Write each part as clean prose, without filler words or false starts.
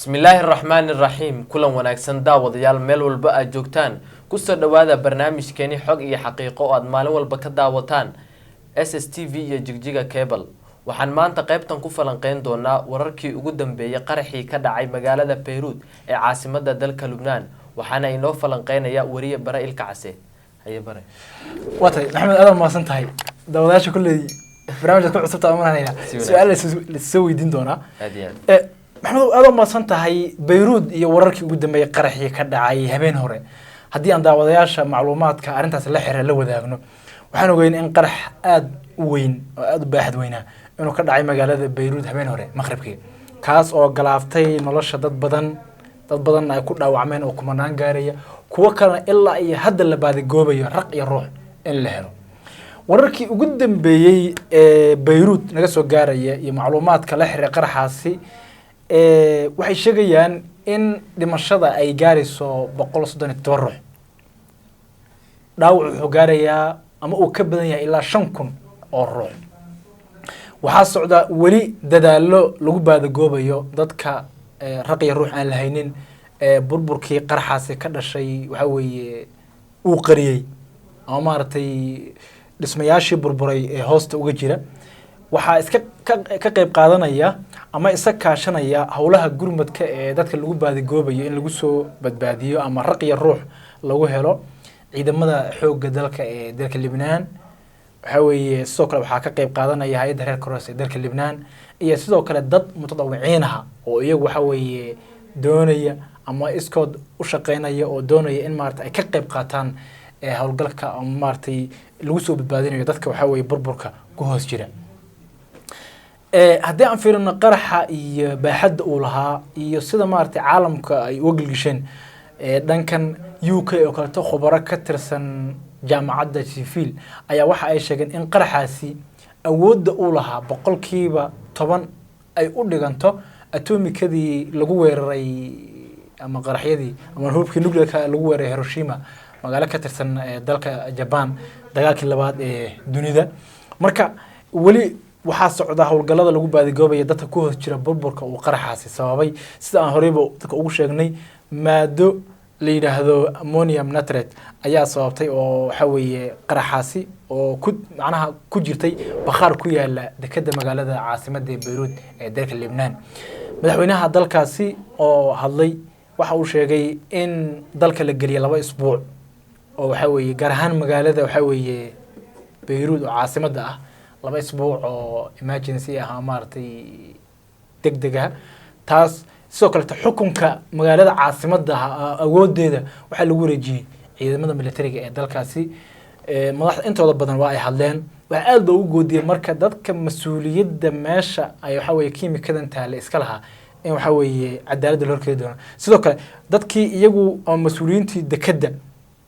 Bismillaahi raxmaani raxiim. Kulan wanaagsan daawadayaal, meel walba aad joogtaan, kusoo dhawaada barnaamijkeeni Xog iyo Xaqiiqo oo aad maalin walba ka daawataan SSTV iyo Jigjiga Cable. Waxaan maanta qeybtan ku falanqeyn doonaa wararkii ugu dambeeyay qaraxii ka dhacay magaalada Bayruud ee caasimada dalka Lubnaan, waxaana inoo falanqeynaya wariye Bare Ilka Case. Haye Bare. Waa tahay Maxamed, aad mahadsan tahay. Daawadayaasha kulley barnaamijkaad ku cusubta amananayna Si wanaagsan. Su-aal lasoo weydiin doonaa. Aad iyo aad. Maxamed, aad mahadsan tahay. Bayruud iyo wararkii ugu dambeeyay qaraxii ka dhacay habeen hore, haddii aan daawadayaasha macluumaadka arrintaas la xiriira la wadaagno, waxaan ogeyn in qarax aada u weyn oo aada u baaxad weynaa inuu ka dhacay magaalada Bayruud habeen hore maqribkii, kaas oo galaaftay nolosha dad badan, dad badanna ay ku dhaawacmeen oo kumanaan gaaraya, kuwo kalena ilaa iyo hadda la baadigoobayo raq iyo ruux in la helo. Wararkii ugu dambeeyey ee Bayruud naga soo gaaraya iyo macluumaadka la xiriira qaraxaasi waxay sheegayaan in dhimashada ay gaarayso 137 ruux, dhaawac wuxuu gaarayaa ama uu ka badan yahay ilaa 5000 oo ruux. Waxaa socda weli dadaallo lagu baadagoobayo dadka raq iyo ruux aan la haynin ee burburkii qaraxaasi ka dhashay waxaa weeye uu qariyey ama maaragtay dhismayaashii burburay ee hoosta uga jira. Waxaa iska ka qayb qaadanaya ama isa kaashanaya howlaha gurmadka ee dadka lagu baadigoobayo in lagu soo badbaadiyo ama raq iyo ruux lagu helo ciidamada xoogga dalka ee dalka Libnaan. Waxaa weeye sidoo kale waxaa ka qayb qaadanaya hay-adda Reer Cross ee dalka Libnaan iyo sidoo kale dad mutadawiciin ah oo iyagu waxa weeye doonaya ama iskood u shaqeynaya oo doonaya in maarata ay ka qayb qaataan ee howlgalka ama maaragtay lagu soo badbaadinayo dadka waxaa weeye burburka ku hoos jira. Haddii aan fiirino qaraxa iyo baaxadda uu lahaa iyo sida maaragtay caalamka ay uga gilgisheen, dhankan UK oo kaleeto khubaro ka tirsan jaamacadda Sheffield ayaa waxa ay sheegeen in qaraxaasi awoodda uu lahaa 10% ay u dhiganto atomikadii lagu weeraray ama qaraxyadii ama hubkii nuclearka lagu weeraray Hiroshima, magaalo ka tirsan dalka Japan, dagaalkii labaad ee dunida. Marka weli waxaa socda howlgallada lagu baadigoobaya dadka ku hoos jira burburka uu qaraxaasi sababay. Sida aan horeyba dadka ugu sheegnay, maado la yidhaahdo ammonium nitrate ayaa sababtay oo waxa weeye qaraxaasi oo ku macnaha ku jirtay bakhaar ku yaala dekeda magaalada caasimadda ee Bayruud ee dalka Libnaan. Madaxweynaha dalkaasi oo hadlay waxa uu sheegay in dalka la geliyay 2 isbuuc oo waxa weeye gaar ahaan magaalada waxa weeye Bayruud oo caasimadda ah, 2 isbuuc oo emergency ah ama maaragtay deg deg ah. Taas sidoo kaleeto xukunka magaalada caasimadda ah awoodeeda waxaa lagu wareejiyey ciidamada militariga ee dalkaasi. Madaxda intooda badan waa ay hadleen. Waxaa aada loogu goodiyey marka dadka mas-uuliyadda meesha ay waxa weeye kiimikadan taale iska lahaa in waxa weeye cadaaladda la horkeeni doono. Sidoo kale dadkii iyagu ama mas-uuliyiintii dekedda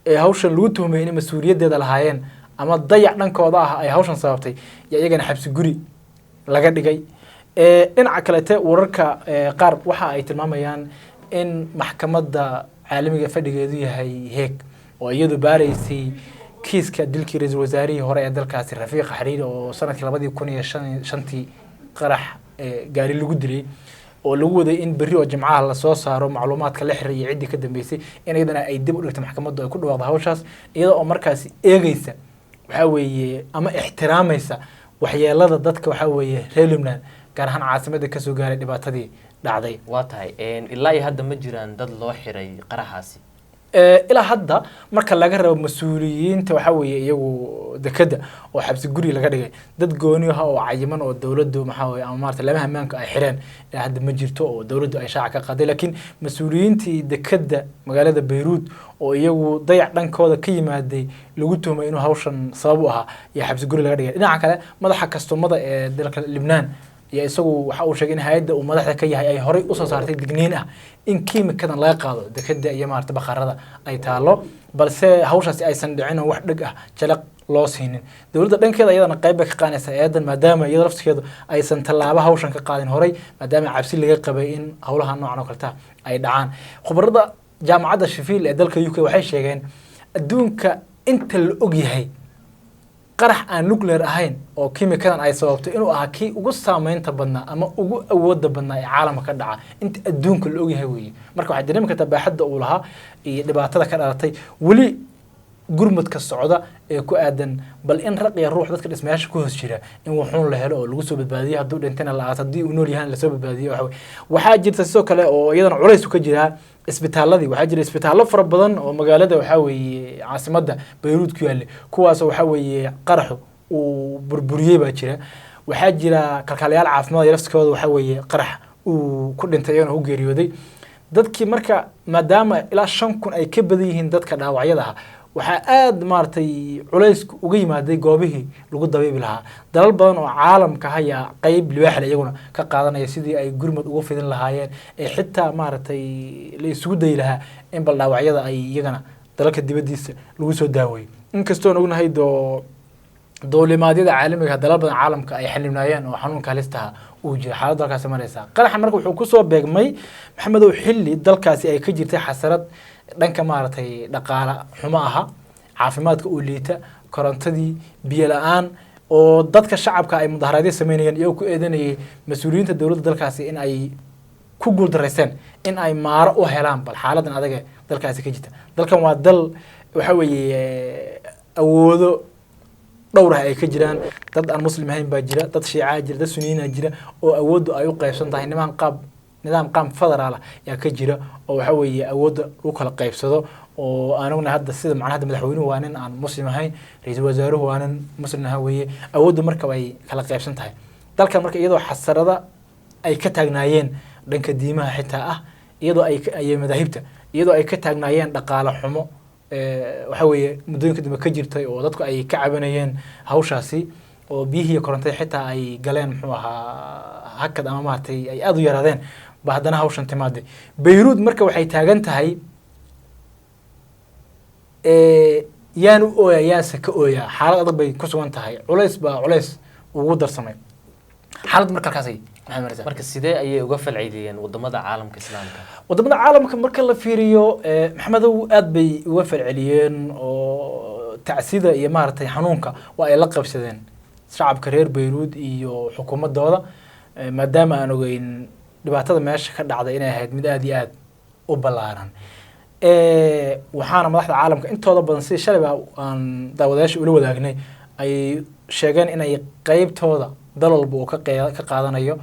ee hawshan lagu tuhmay inay mas-uuliyaddeeda lahaayeen ama dayac dhankooda ah ay hawshan sababtay iyo iyagana xabsi guri laga dhigay. Dhinaca kalete wararka qaar waxa ay tilmaamayaan in maxkamadda caalamiga fadhigeedu yahay Heeg oo iyadu baaraysay kiiska dilkii ra-iisul wasaarihii hore ee dalkaasi Rafiiq Xariiri oo sanadkii 2005-tii qarax gaari lagu dilay, oo lagu waday in berri oo Jimcaha lasoo saaro macluumaadka la xiriira iyo ciddii ka dambeysay, in iyadana ay dib u dhigtay maxkamaddu ay ku dhawaaqdo hawshaas, iyada oo markaasi eegeysa waxaa weeye ama ixtiraamaysa waxyeelada dadka waxaa weeye reer Lubnaan, gaar ahaan caasimadda, kasoo gaaray dhibaatadii dhacday. Waa tahay, ilaa iyo hadda ma jiraan dad loo xiray qaraxaasi? Ilaa hadda marka laga rabo mas-uuliyiinta waxaa weeye iyagu dekedda oo xabsi guri laga dhigay, dad gooni ah oo cayiman oo dowladdu maxaa weye ama maarata lamaha ammaanka ay xireen ilaa hadda ma jirto oo dowladdu ay shaaca ka qaaday. Laakiin mas-uuliyiintii dekedda magaalada Bayruud oo iyagu dayac dhankooda ka yimaaday lagu tuhmay inuu hawshan sabab u ahaa ayaa xabsi guri laga dhigay. Dhinaca kale madaxa kastumada ee dalka Libnaan iyo isagu waxa uu sheegay in hay-adda uu madaxda ka yahay ay horey usoo saartay digniin ah in kiimikadan laga qaado dekeda iyo maarata bakhaarada ay taalo, balse hawshaasi aysan dhicin oo wax dheg ah jalaq loo siinin. Dowladda dhankeeda iyadana qayb bay ka qaanaysaa eedan, maadaama iyada laftigeedu aysan tallaabo hawshan ka qaadin horey, maadaama cabsi laga qabay in howlaha noocan oo kaleta ay dhacaan. Khubarada jaamacadda Sheffield ee dalka UK waxay sheegeen adduunka inta la og yahay Qarax aan nuclear ahayn oo kimikadan ay sababtay inuu ahaa kii ugu saameynta badnaa ama ugu awooda badnaa ee caalamka ka dhaca inta adduunka la ogyahay weeye. Marka waxaad dareemi kartaa baaxadda uu lahaa iyo dhibaatada ka dhalatay. Weli gurmudka socda ee ku aadan bal in raqiya ruux dadka dhismayaasha ku hoos jira in wuxuun la helo oo lagu soo badbaadiyo, hadduu dhintana la aaso, haddii uu nool yahan lasoo badbaadiyo. Waxa waxaa jirta sidoo kale oo iyadana culays ka jiraa isbitaaladii. Waxaa jira isbitaallo fara badan oo magaalada, waxaa weeye, caasimadda Bayruud ku yaallay, kuwaasoo, waxaa weeye, qaraxu uu burburiyey baa jira. Waxaa jira kalkaaliyaal caafimaad iyo laftikooda, waxaa weeye, qarax uu ku dhintay, iyagana u geeriyooday dadkii. Marka maadaama ilaa 5000 ay ka badan yihiin dadka dhaawacyada ah, waxaa aada maaragtay culaysku uga yimaaday goobihii lagu dabiibi lahaa. Dalal badan oo caalamka hayaa qeyb libaaxle iyaguna ka qaadanaya sidii ay gurmad uga fidin lahaayeen ee xitaa maaragtay la isugu dayi lahaa in bal dhaawacyada ay iyagana dalalka dibaddiisa lagu soo daaweeyo, inkastoon ognahay doo dowlimaadyada caalamiga dalal badan caalamka ay xanibnaayeen oo xanuunka halistaha uu jira. Xaaladdu halkaasi maraysaa. Qaraxa marka wuxuu kusoo beegmay, Maxamedow, xilli dalkaasi ay ka jirtay xasarad dhanka maaragtay dhaqaala xumo aha, caafimaadka oo liita, korontadii, biyo la-aan, oo dadka shacabka ay mudaharaadyo sameynayeen iyagoo ku eedanayay mas-uuliyiinta dowladda dalkaasi in ay ku guuldareysteen in ay maaro u helaan bal xaaladan adaga dalkaasi ka jirta. Dalkan waa dal, waxa weeye, awoodo dhowr ah ay ka jiraan. Dad aan muslim ahayn baa jira, dad shiicaa jira, dad suniyiina jira, oo awooddu ay u qaybsan tahay. Nimaan qaab nidaam qaab federaal ah yaa ka jira oo, waxa weeye, awoodda lagu kala qaybsado, oo anaguna hadda sida macnaha hadda madaxweynuhu waa nin aan muslim ahayn, ra-iisul wasaaruhu waa nin muslim ahaan weeye. Awooddu marka way kala qaybsan tahay dalkan. Marka iyadoo xasarada ay ka taagnaayeen dhanka diimaha xitaa ah, iyadoo ay madaahibta, iyadoo ay ka taagnaayeen dhaqaale xumo, waxa weeye, muddooyinka dambe ka jirtay oo dadku ay ka cabanayeen hawshaasi, oo biyihii iyo korontada xitaa ay galeen, muxuu ahaa, hakad ama maaragtay ay aada u yaraadeen, ba haddana hawshan timaaday. Bayruud marka waxay taagan tahay yaan u ooya yaanse ka ooyaa. Xaalad adag bay ku sugan tahay, culays baa culays ugu darsamay. Xaalad marka halkaasay maxay maraysaa. Marka sidee ayay uga falceliyeen wadamada caalamka islaamka? Wadamada caalamka marka la fiiriyo, Maxamedow, aad bay uga falceliyeen oo tacsida iyo maaragtay xanuunka waa ay la qabsadeen shacabka reer Bayruud iyo xukuumadooda, maadaama aan ogeyn dhibaatada meesha ka dhacday inay ahayd mid aada iyo aada u ballaaran. Waxaana madaxda caalamka intooda badan, sidii shalayba aan daawadayaasha ula wadaagnay, ay sheegeen inay qeybtooda dal walba uu ka qaadanayo,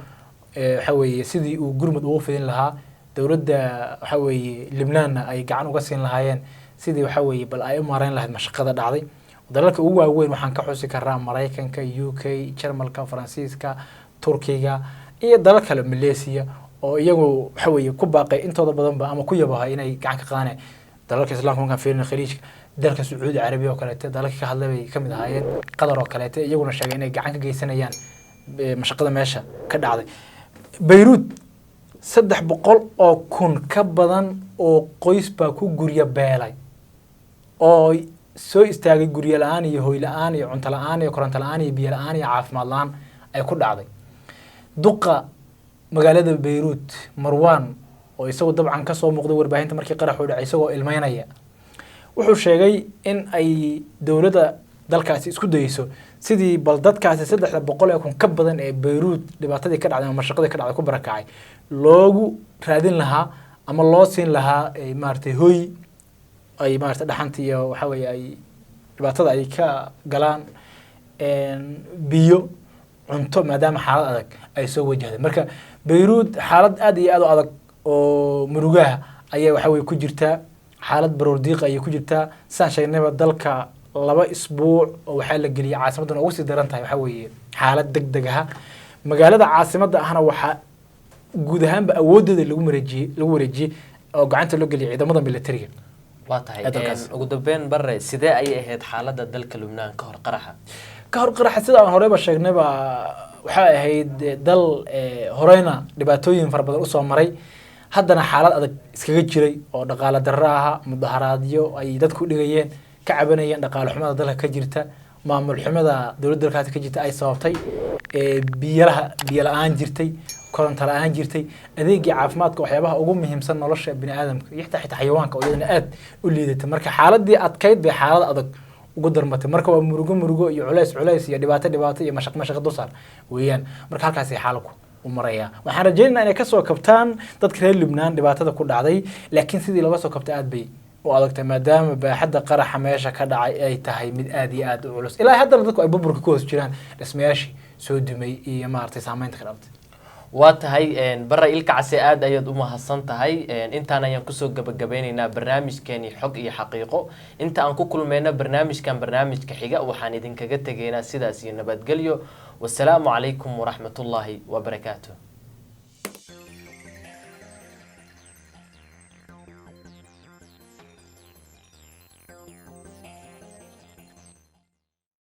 waxa weeye, sidii uu gurmud ugu fidin lahaa dowladda, waxa weeye, Libnaanna ay gacan uga siin lahaayeen sidii, waxa weeye, bal ay u maareyn lahayd mashaqada dhacday. Dalalka ugu waaweyn waxaan ka xusi karaa Maraykanka, UK, Jarmalka, Faransiiska, Turkiga iyo dalal kale, Malaysia, oo iyagu, waxa weeye, ku baaqay intooda badanba ama ku yabahay inay gacan ka qaadanayan dalalka islaamka. Markaan fiirino Khaliijka, dalka Sacuudi Carabiya oo kaleete dalalka ka hadlay bay kamid ahaayeen. Qatar oo kaleete iyaguna sheegay inay gacan ka geysanayaan mashaqada meesha ka dhacday. Bayruud 300,000 ka badan oo qoys baa ku gurya beelay oo soo istaagay guryo la-aan iyo hoy la-aan iyo cunto la-aan iyo koronto la-aan iyo biyo la-aan iyo caafimaad la-aan ay ku dhacday. Duqa magaalada Bayruut, Marwan, oo isagu dabcan kasoo muuqday warbaahinta markii qaraxu dhacay isagoo ilmeynaya, wuxuu sheegay in ay dowladda dalkaasi isku dayeyso sidii bal dadkaasi 300,000 ka badan ee Bayruut dhibaatadii ka dhacday ama mashaqadii ka dhacday ku barakacay loogu raadin lahaa ama loo siin lahaa maaragtay hoy ay maaragtay dhaxanta iyo, waxa weeye, ay dhibaatada ay ka galaan, biyo, cunto, maadaama xaalad adag ay soo wajahday. Marka Bayruud xaalad aad iyo aad u adag oo murugaha ayaa, waxa weye, ku jirtaa, xaalad baroordiiqa ayay ku jirtaa. Saan sheegnayba, dalka 2 isbuuc oo waxaa la geliyay caasimaddan ugu sii daran tahay, waxaa weeye, xaalad deg deg aha. Magaalada caasimadda ahna waxaa guud ahaanba awooddeeda lagu wareejiyey oo gacanta loo geliyay ciidamada militariga Waa tahay. ee dalkaas. Ugu dambeyn, Bare, sidee ayay ahayd xaaladda dalka Lubnaan ka hor qaraxa? Ka hor qaraxa, sida aan horeyba sheegnayba, waxay ahayd dal horeyna dhibaatooyin fara badan usoo maray, haddana xaalad adag iskaga jiray oo dhaqaale darro aha, mudaharaadyo ay dadku dhigayeen, ka cabanayeen dhaqaale xumada dalka ka jirta, maamul xumada dowladda dalkaasi ka jirta ay sababtay, biyalaha, biyo la-aan jirtay, koronto la-aan jirtay, adeegii caafimaadka, waxyaabaha ugu muhiimsan nolosha bini aadamka iyo xitaa xayawaanka oo iyadana aad u liidata. Marka xaaladii adkayd bay xaalad adag Ugu darmatay. Marka waa murugo murugo iyo culays culays iyo dhibaato dhibaato iyo mashaq mashaq dulsaar weeyaan. Marka halkaasi xaalku u maraya. Waxaan rajaynaynaa inay kasoo kabtaan dadka reer Lubnaan dhibaatada ku dhacday, laakiin sidii looga soo kabtay aad bay u adagtay, maadaama baaxadda qaraxa meesha ka dhacay ay tahay mid aad iyo aad u culus. Ilaa haddana dadku ay burburka ku hoos jiraan, dhismayaashii soo dumay iyo maaragtay saameynta ka dhalatay. Waa tahay, Bara Ilka Case, aad ayaad u mahadsan tahay. Intaan ayaan kusoo gabagabeyneynaa barnaamijkeeni Xog iyo Xaqiiqo. Inta aan ku kulmeyno barnaamijkan barnaamijka xiga, waxaan idinkaga tegeynaa sidaas iyo nabadgelyo. Wasalaamu calaykum waraxmatullaahi wabarakaatu.